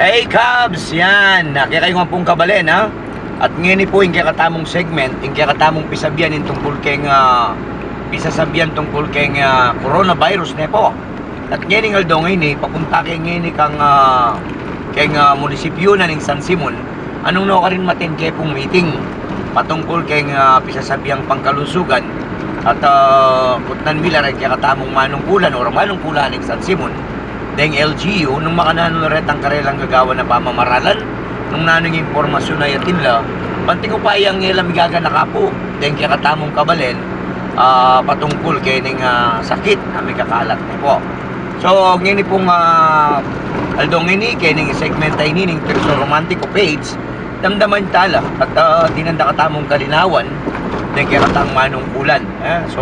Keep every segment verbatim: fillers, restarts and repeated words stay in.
Hey, Cubs! Yan, ah, kekayu ngan pung kabalen, ha? At ngeni pu, ing kekatamung segment, ing kekatamung pisabian, ing tungkul keng, ah, pisasabian tungkul keng, ah, coronavirus, ne pu. At ngeni, aldo ngeni, papunta ke ngeni kang, ah, keng, ah, munisipyu na ning San Simon, nung nukarin maten ke pung meeting patungkul keng, ah, pisasabiang pangkalusugan. At, ah, kutnan mi la reng kekatamung manungkulan o manungkulan ning San Simon, deng L G U, nung makananu la retang karelang gagawan a pamamaralan, nung nanu ing impormasyun a atin la, ban ing upayang e la migaganaka pu deng kekatamung kabalen, ah, patungkul kening, ah, sakit a mikakalat ne pu. So, ngeni pung, ah, aldo ngeni, kening segment a ini ning Tirso Romantico page, damdaman tala at, ah, dinan da katamung kalinawan deng kekatang manungkulan. Eh, so,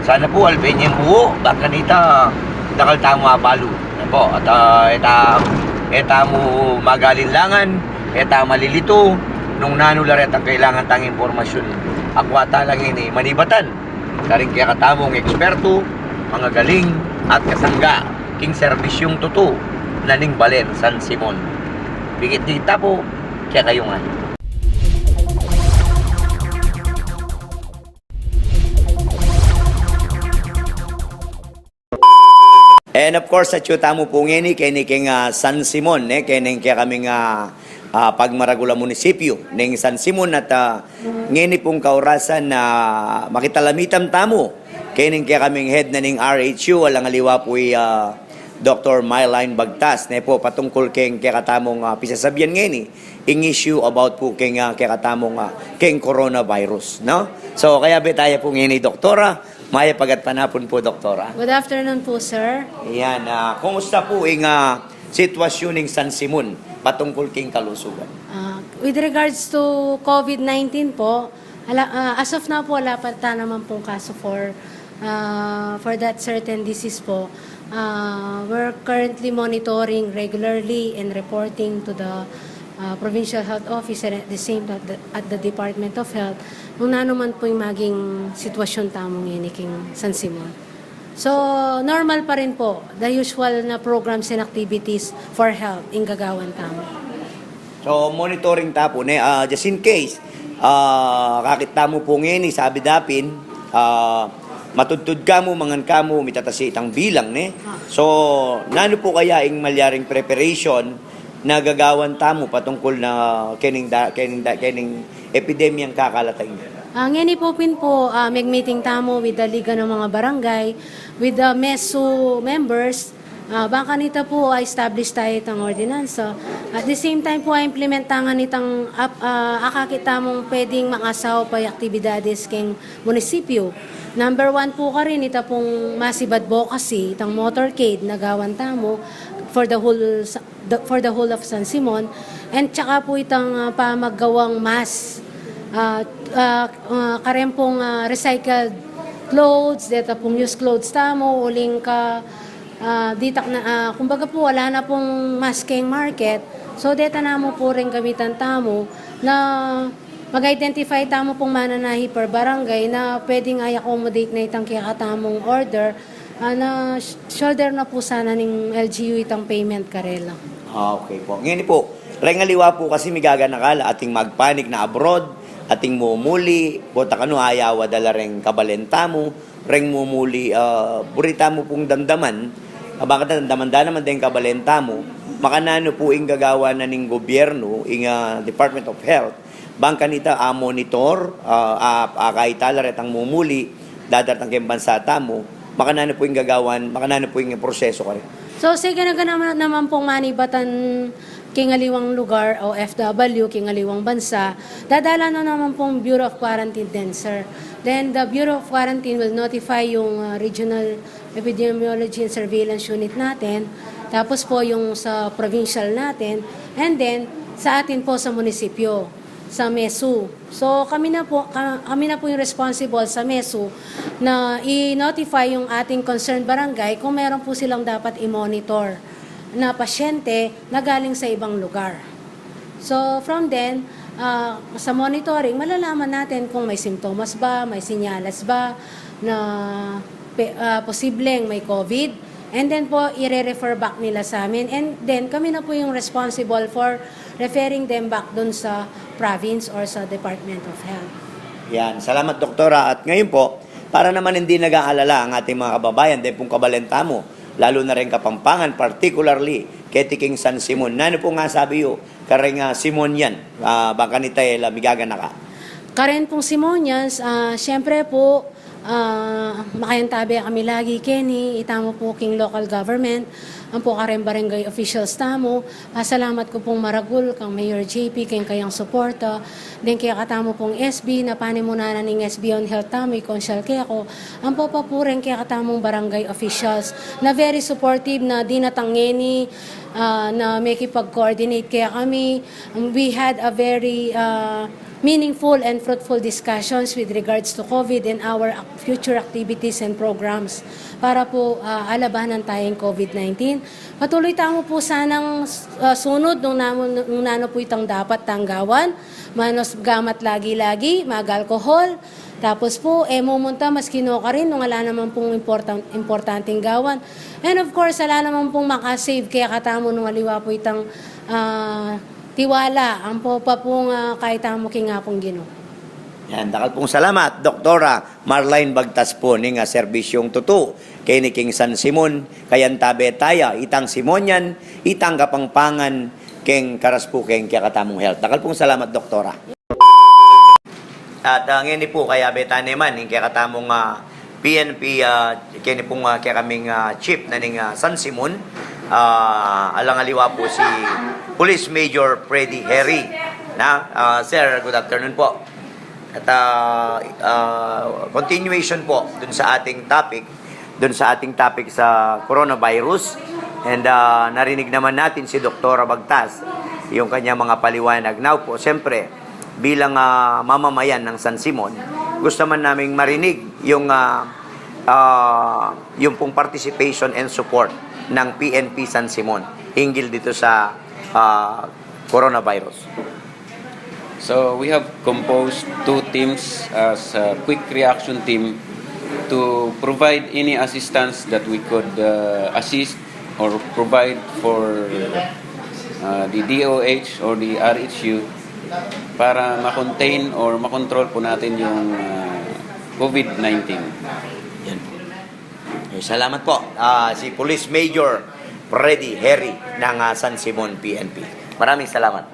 sana pu alpen ye mu, bang kanita dakal tamu abalu. Yan pu, at, ah, e ta, e tamu magalinlangan, e ta malilitu, nung nanu la retang kailangan tang impormasyun, akua ta la ngeni manibatan karing kekatamung ekspertu, mangagaling, at kasangga king serbisyung tutu na ning balen San Simon. Pikit dita pu, kekayu ngan. And of course, atyu tamu pu ngeni keni keng, ah, San Simon, ne, keni kekaming, ah, ah, pagmaragul a munisipyu ning San Simon at, ah, ngeni pung kaurasan na makitalamitan tamu keni kekaming head na ning R H U, alang aliwa pu i, ah, Doktor Myline Bagtas, ne pu, patungkul keng kekatamung, ah, pisasabian ngeni, ing issue about pu keng, ah, kekatamung, ah, keng coronavirus, no? So, kayabe taya pu ngeni, Doktora, mayap a gatpanapun pu, Doktora. Good afternoon po, sir. Yan, ah, kumusta pu ing, ah, sitwasyun ning San Simon patungkul king kalusugan? Ah, with regards to COVID nineteen po, ala, ah, as of now po, ala pa ta naman pong kaso for, ah, for that certain disease po. Ah, we're currently monitoring regularly and reporting to the, ah, Provincial Health Office and at the same at the, at the Department of Health nung nanu man po ing maging sitwasyun tamu ngeni king San Simon. So, normal pa rin po, the usual na programs and activities for health ing gagawan tamu. So, monitoring ta pu, ne, ah, just in case, ah, akakit tamu pu ngeni, sabi dapin, ah, matudtud kamu, mangan kamu, mitataas itang bilang, ne? Ah. So, nanu pu kaya ing malyaring preparation na gagawan tamu patungkul na kening da-, kening da-, kening epidemyang kakalat a ini? Ah, ngeni pu pin po, ah, meg-meeting tamu with the Liga ng mga Barangay, with the MESU members. Ah, bang kanita po, ah, establish taya itang ordinansa. At the same time po, ah, implement ta ngan itang ap-, ah, akakit tamung pwedeng makasaup a aktibidades keng munisipyu. Number one po karin, ita pung mass advocacy, itang motorcade na gawan tamu for the whole sa-, the, for the whole of San Simon, and tsaka po itang, ah, pamaggawang mask. Ah, ah, ah, karen pung, ah, recycled clothes, deta pung used clothes tamu, uling ka, ah, ditak na, ah, kumbaga po, ala na pung mask keng market. So, deta namu pu ring gamitan tamu na mag-identify tamu pung mananahi per barangay na pwedeng i-accommodate na itang kekatamung order. Ah, na sh-, shoulder na pu sana ning L G U itang payment karela. Ah, okay pu. Ngeni pu, reng aliwa pu kasi migaganaka la, ating magpanik na abroad, ating mumuli, bota kanu ayawa da la reng kabalen tamu, reng mumuli, ah, buri tamu pung damdaman, ah, bang kanita damdaman da naman deng kabalen tamu, makananu pu ing gagawan na ning gobyernu, ing, ah, Department of Health, bang kanita a-monitor, ah, a, a, kaita la retang mumuli, dadaratang keng bansa tamu, makananu pu ing gagawan, makananu pu ing prosesu karin? So, sige na naman, naman pung manibatan keng aliwang lugar o O F W, keng aliwang bansa, dadala na naman pung Bureau of Quarantine din, sir. Then, the Bureau of Quarantine will notify yung, ah, Regional Epidemiology and Surveillance Unit natin, tapos po yung sa provincial natin, and then sa atin po sa munisipyo, sa MESU. So, kami na po, ka-, kami na po yung responsible sa MESU na i-notify yung ating concerned barangay kung meron po silang dapat i-monitor na pasyente na galing sa ibang lugar. So, from then, ah, sa monitoring, malalaman natin kung may simptomas ba, may sinyalas ba na pe-, ah, posibleng may COVID. And then po, ire-refer back nila sa amin. And then, kami na po yung responsible for referring them back dun sa province or sa Department of Health. Yan. Salamat, Doktora. At ngayon po, para naman hindi nag-aalala ang ating mga kababayan, dahil pong kabalen tamu, lalo na rin Kapampangan, particularly keti king San Simon. Nanu po nga sabi yu, kareng, ah, Simonian, ah, bang kanita e la migaganaka? Karen pong Simonians, ah, siyempre po, ah, makayantabe kami lagi keni, itamu po king local government, ampo karen barangay officials tamu. Ah, salamat ku pong maragul kang Mayor J P keng kayang suporta. Deng kekatamu pong S B, na panimunanan ning S B on Health tamu, i Consiel Keko. Ampo pa pu reng kekatamung barangay officials na very supportive na dinatang ngeni, ah, na mekipag-coordinate kekami. We had a very, ah, meaningful and fruitful discussions with regards to COVID and our ac- future activities and programs para po, ah, alabanan taya ing COVID nineteen. Patuloy tamu po sanang, ah, sunod nung, namu, nung nanu po itang dapat tang gawan, manos gamat lagi-lagi, mag-alcohol, tapos po, e mu munta mas kinokarin nung ala naman pong important, importanteng gawan. And of course, ala naman pong makasave kekatamu nung aliwa po itang, ah, tiwala, ampo pa pong, ah, kaitamu king Apung Ginu. Yan, dakal pong salamat, Doktora Marlene Bagtas po, ning, ah, serbisyung tutu keni king San Simon, kayantabe taya, itang Simonian, itang Kapampangan, keng karas po keng kekatamung health. Dakal pong salamat, Doktora. At, ah, ngeni po, kayabe tana naman ing kekatamung, ah, P N P, ah, keni pong, ah, kekaming, ah, chief na ning, ah, San Simon, ah, alang aliwa po si Police Major Freddy Harry. Na, ah, sir, good afternoon po. At, ah, ah, continuation po dun sa ating topic, dun sa ating topic sa coronavirus. And, ah, narinig naman natin si Doktora Bagtas, yung kanyang mga paliwanag. Now po, siyempre, bilang, ah, mamamayan ng San Simon, gusto man naming marinig yung, ah, ah, yung pong participation and support ng P N P San Simon hinggil dito sa, ah, coronavirus. So we have composed two teams as a quick reaction team to provide any assistance that we could uh, assist or provide for uh, the D O H or the R H U para ma-contain or ma-control po natin yung uh, COVID nineteen. Yan po. Eh, salamat po. Ah, si Police Major Freddy Harry ng, ah, San Simon P N P. Maraming salamat.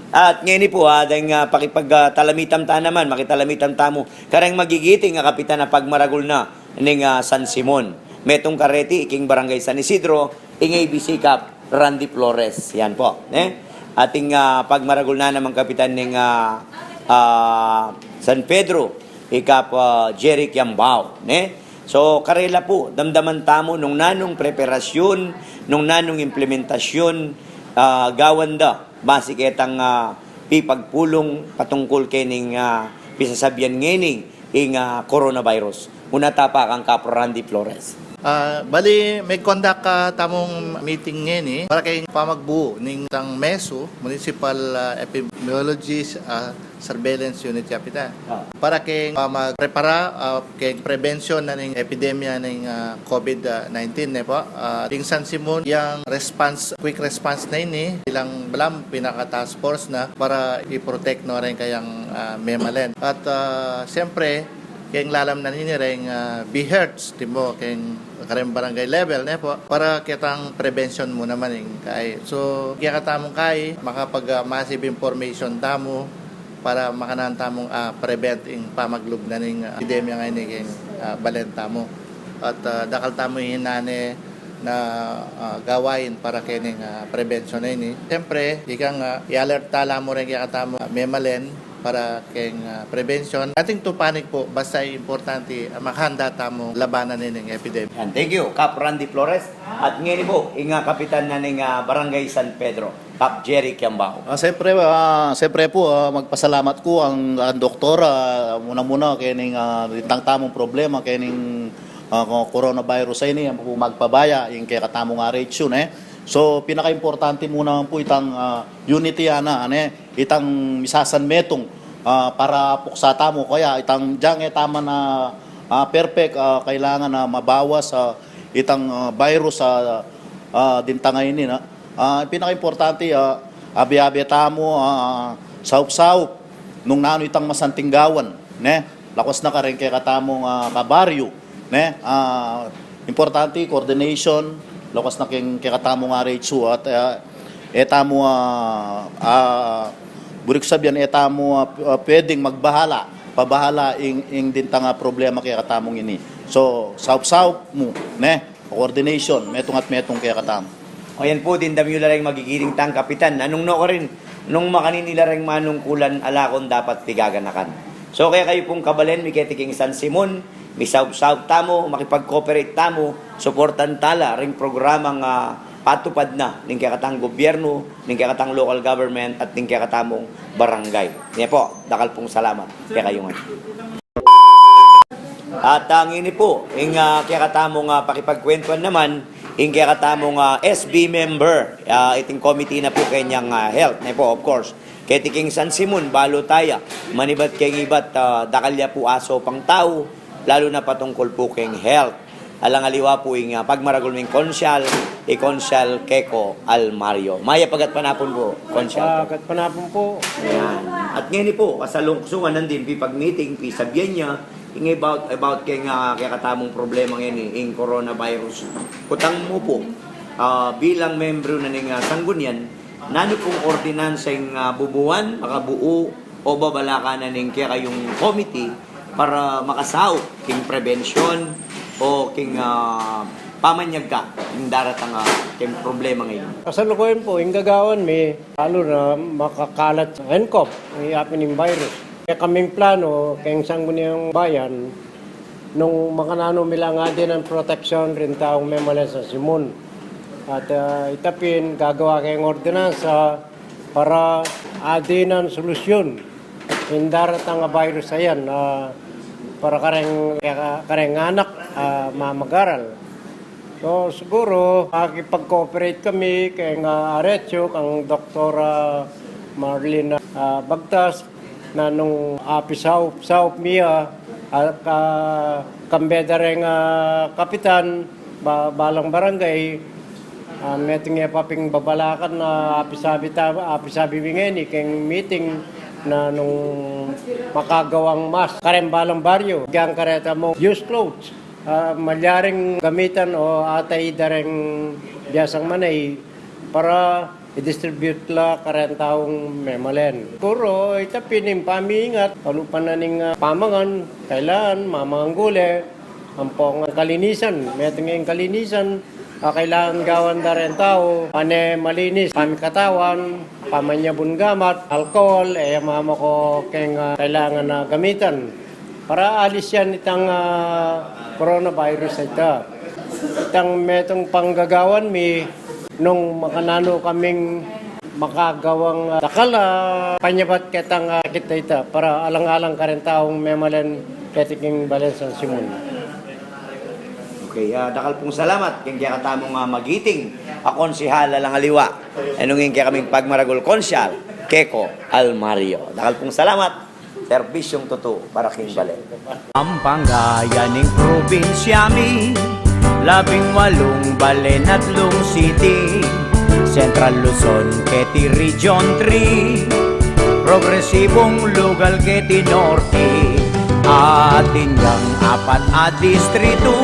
At ngeni po, ah, deng, ah, pakipag, ah, talamitan ta naman, makitalamitan tamu kareng magigiting a kapitan a pagmaragul na ning, ah, San Simon. Metung kareti iking Barangay San Isidro, ing A B C Cap Randy Flores. Yan po, ne? Ating, ah, pagmaragul na namang kapitan ning, ah, ah, San Pedro, i Cap, ah, Jerry Kiambao, ne? So, karela po, damdaman tamu nung nanung preparasyun, nung nanung implementasyun, ah, gawan da, basi ketang, ah, pipagpulung patungkul kening, ah, pisasabian ngeni ing, ah, coronavirus. Una ta pa kang Cap Randy Flores. Ah, bali, may conduct, ah, tamung meeting ngeni para keng pamagbu ning tang mesu, Municipal, ah, Epidemiology, ah, Surveillance Unit, Kapitan. Ah. Para keng pamagprepara, ah, keng prevention na ning epidemya ning, ah, COVID nineteen, ne po. Ah, king San Simon, yang response, quick response na ini, bilang balam pinaka task force na para i-protect no ring kayang, ah, memalen. At, ah, siyempre, keng lalam na nini reng, ah, BHERTs, timo, keng kareng barangay level, ne po, para ketang prevention mu naman ing kai. So, kekatamung kai, makapag, ah, massive information tamu para makananu tamung, ah, prevent ing pamaglub na ning, ah, epidemya ngeni keng, ah, balen tamu. At, ah, dakal tamu hinane na, ah, gawain para kening, ah, prevention na ini. Siyempre, ikang, ah, i-alert tala mu rin kekatamu, ah, memalen, para keng, ah, prevention. Nothing to panic po, basta importante, ah, makahanda tamu labanan ining epidemya. Yan, thank you, Cap Randy Flores. At ngeni po, ing, ah, kapitan na ning, ah, Barangay San Pedro, Cap Jerry Kiambao. Ah, siyempre, ah, siyempre po, ah, magpasalamat ku ang, ang doktor, ah, muna-muna kening, ah, itang tamung problema kening, ah, coronavirus a ini, ang po magpabaya, ing kekatamung R H U, ne? So, pinaka-importante muna po itang, ah, unity, ana, ane? Itang misasanmetung, ah, para puksa tamu, kaya itang dyang e tamu na, Ah, perfect, ah, kailangan na mabawas, ah, itang, ah, virus, ah, ah, dintang ini, na. Ah, pinakaimportante, ah, abe-abe tamu, ah, saup-saup nung nanu itang masanting gawan, ne? Lakwas na kareng kekatamung, ah, kabaryu, ne? Ah, importante, coordination, lakwas na keng kekatamung R H U at, ah, e tamu, ah, ah, buri ku sabian, e tamu, ah, p-, ah, pwedeng magbahala, pabahala ing, ing dintang, ah, problema kekatamung ini. So, saup-saup mu, ne? Coordination, metung at metung kekatamu. O yan pu, dimdam yu la reng magigiting tang kapitan. Nanung no karin, nung makanin ila reng manungkulan, ala kung dapat pigaganakan. So, kaya kayu pung kabalen mi keti king San Simon, misaup-saup tamu, makipag-cooperate tamu, suportan tala ring programang, ah, patupad na ning kekatang gobyernu, ning kekatang local government, at ning kekatamung barangay. Yan pu, dakal pung salamat kekayu ngan. At, ah, ngeni pu, ing, ah, kekatamung, ah, pakipagkwentuan naman, ing kekatamung, ah, S B member, ah, iting committee na pu kenyang, ah, health, ne pu, of course. Keti king San Simon, balu taya, manibat keng ibat, ah, dakal ya pu asaupang tau, lalu na patungkul pu keng health. Alang aliwa pu ing, ah, pagmaragul ming konsyal, i Konsyal Keko Almario. Mayap a gatpanapun pu, Konsyal. Ah, gatpanapun pu. Yan. At ngeni pu, kasalungkusungan nandin pipag-meeting, pisabian ya, ing about, about keng, ah, kekatamung problema ngeni, ing coronavirus. Kutang mu pu, ah, bilang membro na ning, ah, sanggunian, nanu pung ordinansa ing, ah, bubuan, makabuu, o babalakan na ning kekayung committee para makasaup king prebensyun o king, ah, pamanyag ka king daratang, ah, king problema ngeni? Kasalukuyan pu, ing gagawan mi, lalu na makakalat sa N C O V, ing yapin ing virus. Kaya kaming plano, keng Sangguniang Bayan, nung makananu mi lang adinan proteksyon ring taung memalen San Simon. At, ah, ita pin, gagawa keng ordinansa para adinan solusyun ing daratang a virus a yan, ah, para kareng, kareng anak, ah, mamagaral. So, siguru, makipag-cooperate kami keng, ah, R H U, kang Doktora Marlene, ah, Bagtas, na nung apisaup-saup mi ya, ah, ka-, kambe da reng, ah, kapitan, ba-, balang barangay, ah, metung ya pa pin babalakan na apisabi ta-, apisabi mi ngeni keng meeting na nung makagawang mask kareng balang baryu, agyang kareta mung used clothes, ah, malyaring gamitan o atay da reng biasang manay para i-distribute la kareng taung memalen. Siguru, ita pin ing pamiingat, kalupa na ning, ah, pamangan, kailangan mamangan gule, ampong kalinisan, metung ing kalinisan, ah, kailangan gawan da reng tau, pane malinis, pamikatawan, pamanyabun gamat, alcohol, e ya mamako keng, ah, kailangan na gamitan. Para alis yan itang, ah, coronavirus a ita. Itang metung pang gagawan mi, nung makananu kaming makagawang, ah, dakal a panyabat ketang, ah, sakit a ita, para alang-alang kareng taung memalen keti king balen San Simon. Okay, ah, dakal pung salamat keng kekatamung, ah, magiting a konsehal alang aliwa, e nung ing kekaming pagmaragul Konsyal Keko Almario. Dakal pung salamat. Serbisyung tutu para king bale. Pampanga ya ning probinsya mi, labing walung balen at lung city, Central Luzon keti Region three, progresibung lugal keti Norte, atin yang apat a distritu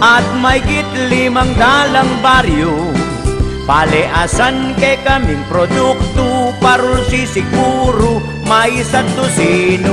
at maygit limang dalang baryu. Paleasan kekaming produktu, parul sisiguru, mais at tusinu.